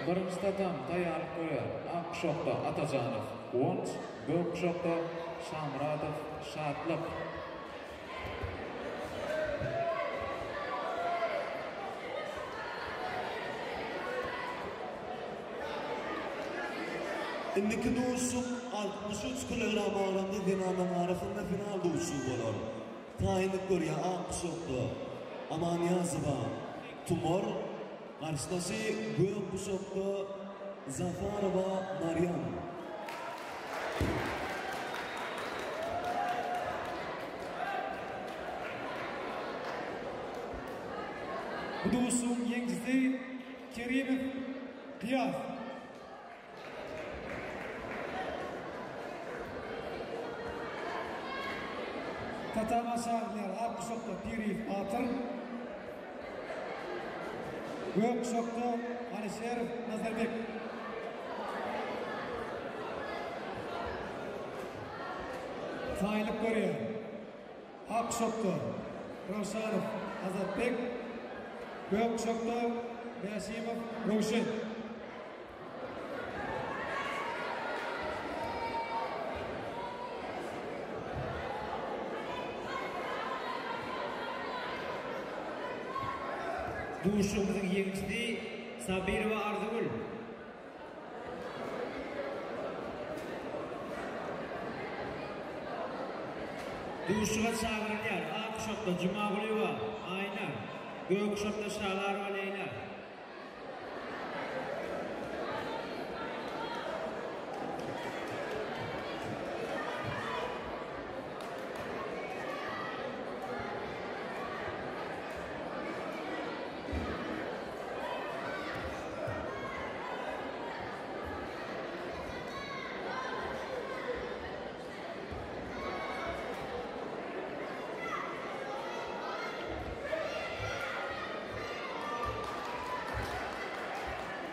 Birinji tatami taýýarlyk görýär. Ak guşakda Atajanow Guwanç, gök guşakda Şamyradow Şatlyk. Indiki duşuşyk 63 kilogram agramda zenanlaryň arasynda final duşuşygy bolar. Taýynlyk görýär ak guşakda Amanýazowa Tumar, garşydaşy gök guşakda Zafarowa Marýam. Bu duşuşygyň ýeňijisi Kerimow Gyýas. Tatama çagyrylýar ak guşakda Piriýew Batyr, gök guşakda Alyşerow Nazarbek. Taýynlyk görýär. Ak guşakda Rawşanow Azatbek, gök guşakda Bäşimow Röwşen. Duşuşygymyzyň ýeňijisi Sabirowa Arzygül. Duşuşyga çagyrylýar, Ak guşakda Jumagulyýewa Aýna, Gök guşakda Şalarowa Leýla.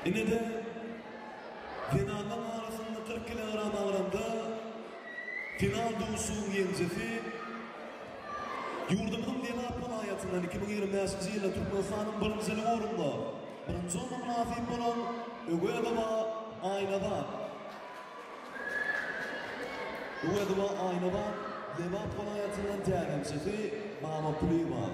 Ine-de, zenanlaryň arasynda 40 kilogram agramda final duşuşygyň ýeňijisi ýurdumyzyň Lebap welaýatyndan 2025-nji ýylda Türkmenistanyň birinjilik ornuna birinji orna mynasyp bolan Öwezowa Aýnabat. Öwezowa Aýnabat Lebap welaýatyndan tälimçisi Mama Kulyýewa.